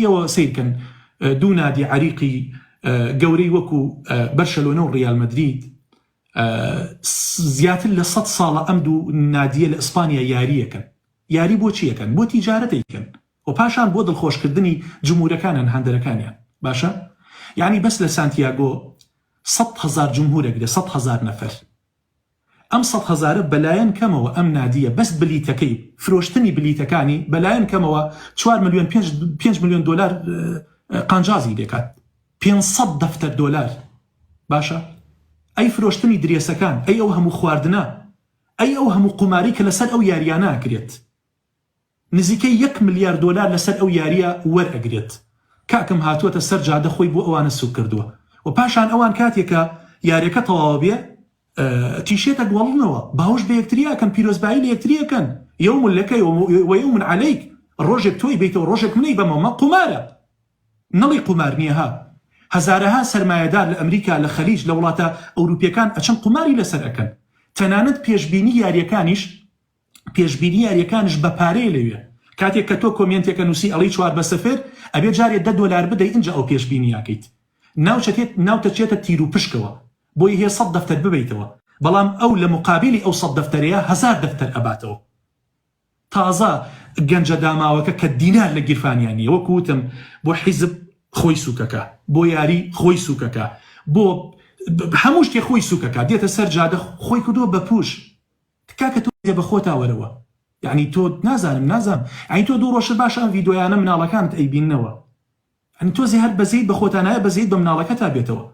ئێوە سەیرکەن دوو نادی عەریقی گەورەی وەکو بەرشەلۆنە و ڕیال مەدرید زیاتر لە سەد ساڵە ئەم دوو نادیە لە ئیسپانیا یاریەکەن. یاری بۆ چی ئەکەن؟ بۆ تیجارەت ئەیکەن و پاشان بۆ دڵخۆشکردنی جمهورەکانیان هاندەرەکانیان. باشە یانی بەس لە سانتیاگۆ 100,000 جمهور ئەگرێ 100,000 نەفەر. ئەم سەد هەزارە بەلایەن کەمەوە ئەم نادیە بەس بلیتەکەی فرۆشتنی بلیتەکانی بەلایەن کەمەوە چوار ملیۆن پێنج پێنج ملیۆن دۆلار قانجازی لێکات 500 دەفتەر دۆلار باشە ئەی فرۆشتنی درێسەکان ئەی ئەو هەموو خواردنە ئەی ئەو هەموو قوماری کە لەسەر ئەو یاریانە ئەکرێت نزیکەی یەک ملیار دۆلار لەسەر ئەو یاریە وەر ئەگرێت. کاکم هاتوەتە سەر جادە خۆی بۆ ئەوانە سوک کردوە و پاشان ئەوان کاتێ کە یاریەکە تەواوە بێ تیشێتە گۆڵنەوە باوش بە یەکتری ئەکەن پیرۆزبایی لە یەکتری ئەکەن یوم لک و یوم علیک ڕۆژێک تۆی بیتەوە ڕۆژێک منەی بەمەوە مە قومارە نەڵی قومار نیە ها هەزارەها سەرمایەدار لە ئەمریکا لە خەلیج لە وڵاتە ئەوروپیەکان ئەچن قوماری لەسەر ئەکەن تەنانەت پێشبینی یاریەکانیش پێشبینی یاریەکانش بە پارەیە لەوێ کاتێک کە تۆ comment ێکە نوسی ئەڵێی چوار بە سفر ئەبێ جارێ دە دۆلار بدەی ئینجا ئەو پێشبینیاکەیت ناوچەتێت ناوتەچێتە تیرو پشکەوە بۆی هەیە سەد دەفتەر ببەیتەوە بەڵام ئەو لە مقابلی ئەو سەد دەفتەرەیە هەزار دەفتەر ئەباتەوە تازە گەنجە داماوەکە کە دینار لە گیرفانیا نیە وەکو وتم بۆ حیزب خۆی سوکەکە بۆ یاری خۆی سوکەکە بۆ هەموو شتێ خۆی سوکەکە دێتە سەر جادە خۆی کردووە بە پوش کاکە تۆ بە خۆتا وەرەوە یعنی تۆ نازانم نازانم یعنی تۆ دوو ڕۆژتر باشە ئەم ڤیدۆیانە مناڵەکانت ئەیبیننەوە یعنی تۆزێ هەر بەزەیت بە خۆتا نایە بەزەیت بە مناڵەکەتا بێتەوە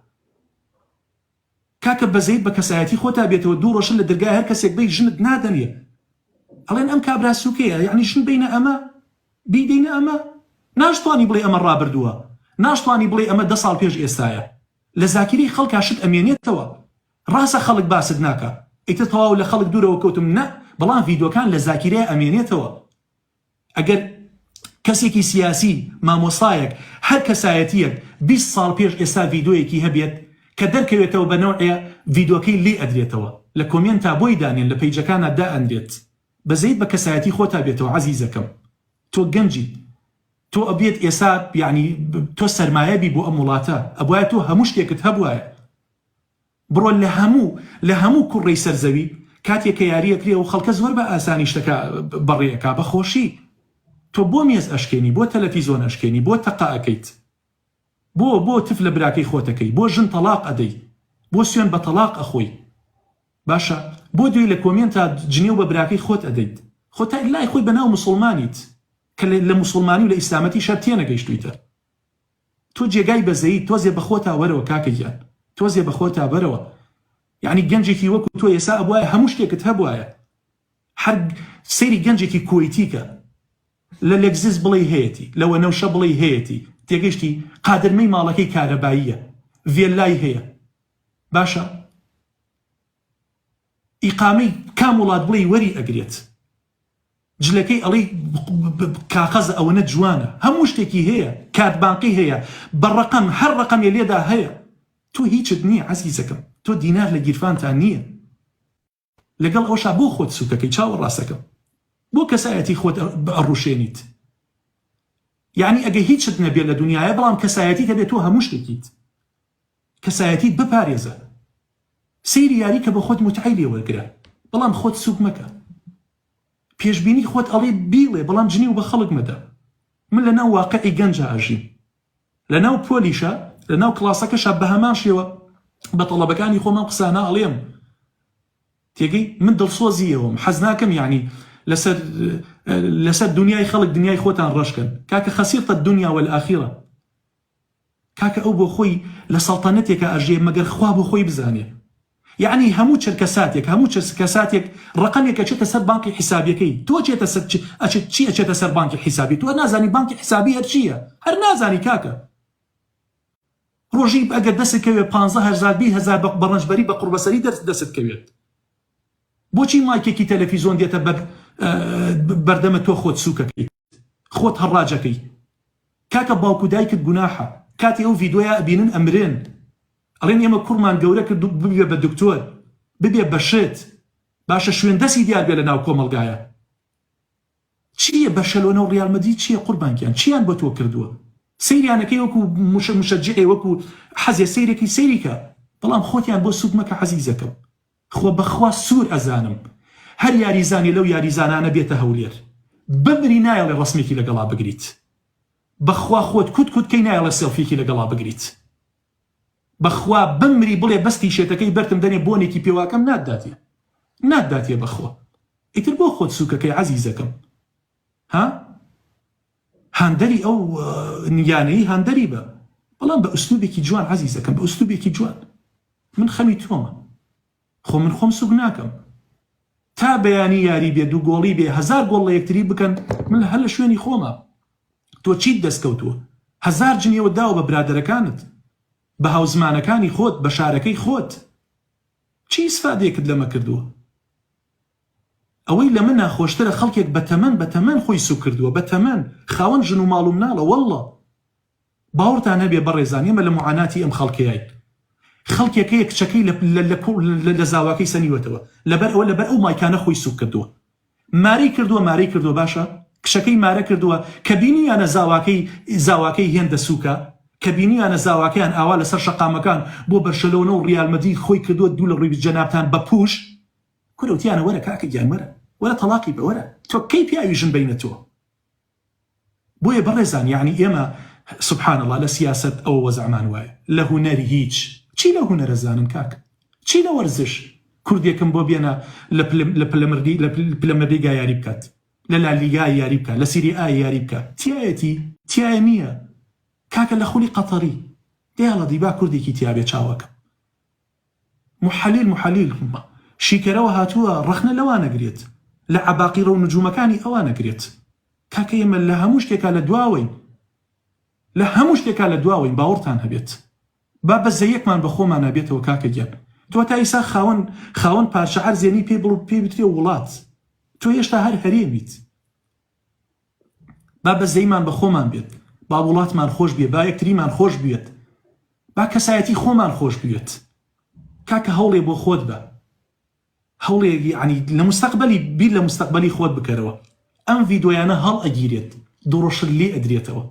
کاکە بەزەیت بە کەسایەتی خۆتا بێتەوە دوو ڕۆژن لە دەرگای هەر کەسێک بی ژنت نادەنێ ئەڵێن ئەم کابرا سوکەیە یعنی ژن بینە ئەمە بیدەینە ئەمە ناشتوانی بڵێ ئەمە ڕابردووە ناشتوانی بڵێ ئەمە دە ساڵ پێش ئێستایە لە زاکیرەی خەڵکا شت ئەمێنێتەوە ڕاستە خەڵک باست ناکا ئیتر تەواو لە خەڵک دوورەوە کەوتم نە بەڵام ڤیدۆکان لە زاکیرەیا ئەمێنێتەوە ئەگەر کەسێکی سیاسی مامۆستایەک هەر کەسایەتیەک 20 ساڵ پێش ئێستا ڤیدۆیەکی هەبێت کە دەرکەوێتەوە بە نەوعێ ڤیدۆکەی لێ ئەدرێتەوە لە comment ا بۆی دانێن لە page ەکانا دائەنرێت بەزەیت بە کەسایەتی خۆتا بێتەوە عەزیزەکەم تۆ گەنجیت تۆ ئەبێت ئێسا یەعنی تۆ سەرمایە بی بۆ ئەم وڵاتە ئەبوایە تۆ هەموو شتێکت هەبوایە بڕۆ لە هەموو لە هەموو کوڕەی سەر زەوی کاتێ کە یاری ئەکرێ و خەڵکە زۆر بە ئاسانی شتەکە بەڕێ ئەکا بە خۆشی تۆ بۆ مێز ئەشکێنی بۆ تەلەفیزۆن ئەشکێنی بۆ تەقە ئەکەیت بۆ بۆ تف لە براکەی خۆتەکەی بۆ ژن تەڵاق ئەدەی بۆ سوێن بە تەڵاق ئەخۆی باشە بۆ دوێی لە comment ا جنێو بە براکەی خۆت ئەدەیت خۆ تا لای خۆی بەناو موسڵمانیت کە لە موسڵمانی و لە ئیسلامەتیشا تێنەگەیشتویتە تۆ جێگای بەزەییت تۆزێ بەخۆتا وەرەوە کاکە گیان تۆزێ بەخۆتا بەرەوە یعنی گەنجێکی وەکو تۆ ئێسا ئەبوایە هەموو شتێکت هەبوایە هەر سەیری گەنجێکی کوەیتی کە لە لێکزس بڵێی هەیەتی لە وەنەوشە بڵێی هەیەتی تێگەشتی قادرمەی ماڵەکەی کارەباییە ڤێلای هەیە باشە ئیقامەی کام وڵات بڵێی وەری ئەگرێت جلەکەی ئەڵێی کاقەزە ئەوەنە جوانە هەموو شتێکی هەیە کارت بانقی هەیە بە ڕەقەم هەر ڕەقەمێ لێدا هەیە تۆ هیچت نییە عەزیزەکەم تۆ دینار لە گیرفانتا نییە لەگەڵ ئەوشا بۆ خۆت سوکەکەی چاوە ڕاستەکەم بۆ کەسایەتی خۆت ئەڕوشێنیت یعنی ئەگە هیچت نەبێت لە دنیاە بەڵام کەسایەتی هەبێت تۆ هەموو شتێکیت کەسایەتیت بپارێزە سەیری یاری کە بە خۆت متعەی لێ وەرگرە بەڵام خۆت سوک مەکە پێشبینی خۆت ئەڵێ بیڵێ بەڵام جنێو بە خەڵک مەدە من لە ناو واقعی گەنجا ئەژیم لە ناو پۆلیشە لە ناو کڵاسەکەشا بە هەمان شێوە بە تەڵەبەکانی خۆم ئەم قسانە ئەڵێم تێگەی من دڵسۆزی ئێوەم حەز ناکەم یعنی لەسەر لەسەر دنیای خەڵک دنیای خۆتان ڕەشکەن کاکە خەسیرتە دنیا والآخرە کاکە ئەو بۆ خۆی لە سەڵتەنەتێکا ئەژیێ مەگەر خوا بۆ خۆی بزانێ یەعنی هەموو چرکە ساتێک هەموو چرکە ساتێک ڕەقەمێک ئەچێتە سەر بانقی حیسابیەکەی تۆ چێتە سەر ئەچێت چی ئەچێتە سەر بانقی حیسابی تۆ نازانی بانقی حیسابی هەر چییە هەر نازانی کاکە ڕۆژی ئەگەر دەست کەوێت 15 هەزار 20 هەزار بە ڕەنجبەری بە قوڕبەسەری دەست دەست کەوێت بۆچی مایکێکی تەلەفیزۆن دێتە بەر بەردەمە تۆ خۆت سوکەکەی خۆت هەڕاجەکەی کاکە باوک و دایکت گوناحە کاتی ئەو ڤیدۆیە ئەبینن ئەمرن ئەڵێن ئێمە کوڕمان گەورە کرد و ببێ بە دکتۆر ببێ بە شت باشە شوێن دەستی دیار بێ لە ناو کۆمەڵگایە چییە بەرشەلۆنە و ڕیال مەدرید چییە قوربان گیان چیان بۆ تۆ کردووە؟ سەیریانەکەی وەکو مشە مشەجعێ وەکو حەزێ سەیرەکی سەیریکە بەڵام خۆتیان بۆ سوک مەکە عەزیزەکەم خۆ بەخوا سور ئەزانم هەر یاریزانێ لەو یاریزانانە بێتە هەولێر بمری نایەڵێ ڕەسمێکی لەگەڵا بگریت بەخوا خۆت کوت کوت کەی نایەڵێ سێڵفیەکی لەگەڵا بگریت بەخوا بمری بڵێ بەس تیشێتەکەی بەرتم دەنێ بۆنێکی پێواکەم ناتداتێ ناتداتێ بەخوا ئیتر بۆ خۆت سوکەکەی عەزیزەکەم ها هاندەری ئەو یانەی هاندەری بە بەڵام بە ئوسلوبێکی جوان عەزیزەکەم بە ئوسلوبێکی جوان من خەمی تۆمە خۆ من خۆم سوک ناکەم تا بەیانی یاری بێ دوو گۆڵی بێ هەزار گۆڵ لە یەکتری بکەن من هەر لە شوێنی خۆمە تۆ چیت دەستکەوتووە هەزار جنێوە داوە بە برادەرەکانت بە هاوزمانەکانی خۆت بە شارەکەی خۆت چی ئیسفادەیەکت لەمە کردووە ئەوەی لەمە ناخۆشترە خەڵکێک بەتەمەن بەتەمەن خۆی سوک کردووە بەتەمەن خاوەن ژن و ماڵ و مناڵە واللە باوەڕتان هەبێ بەڕێزان ئێمە لە معاناتی ئەم خەڵکەیاین خەڵکێک هەیە کچەکەی لە لە لە لە زاواکەی سەنیوەتەوە لەبەر ئەوە لەبەر ئەو مایکانە خۆی سوک کردووە مارەی کردووە مارەی کردووە باشە کچەکەی مارە کردووە کە بینیانە زاواکەی زاواکەی هێندە سوکە کە بینیانە زاواکەیان ئاوا لەسەر شەقامەکان بۆ بەرشەلۆنە و ڕیال مەدرید خۆی کردووە دوو لە ڕووی جەنابتان بە پوش کورە وتیانە وەرە کاکە گیان وەرە وەرە تەڵاقی بە وەرە تۆ کەی پیاوی ژن بینە تۆ بۆیە بەڕێزان یەعنی ئێمە سبحان اللە لە سیاسەت ئەوە وەزعمان وایە لە هونەر هیچ چی لە هونەرە زانن کاک چی لە وەرزش کوردێکم بۆ بێنە لە لە پلەمردی لە پلەمەردیگا یاری بکات لە لالیگا یاری بکات لە سیری ئا یاری بکات تیایەتی تیایە نییە کاکە لە خولی قەتەری دەیاڵە دی با کوردێکی تیابێ چاوەکەم محلیل محلیل شیکەرەوە هاتووە ڕەخنە لەوان ئەگرێت لە عەباقیڕە و نجومەکانی ئەوان ئەگرێت کاکە ئێمە لە هەموو شتێکا لە دواوەین لە هەموو شتێکا لە دواوەین باوەڕتان هەبێت با بەزەیەکمان بە خۆمانا بێتەوە کاکە گیان تۆ تا ئیسا خاوەن خاوەن پارچە عەرزێ نی پێی بڵ پێی بترێ وڵات تۆ هێشتا هەر هەرێمیت با بەزەیمان بە خۆمان بێت با وڵاتمان خۆش بێ با یەکتریمان خۆش بوێت با کەسایەتی خۆمان خۆش بوێت کاکە هەوڵێ بۆ خۆت بە هەوڵێ یعنی لە مستەقبەلی بیر لە مستەقبەلی خۆت بکەرەوە ئەم ڤیدۆیانە هەڵ ئەگیرێت دوڕۆشت لێ ئەدرێتەوە.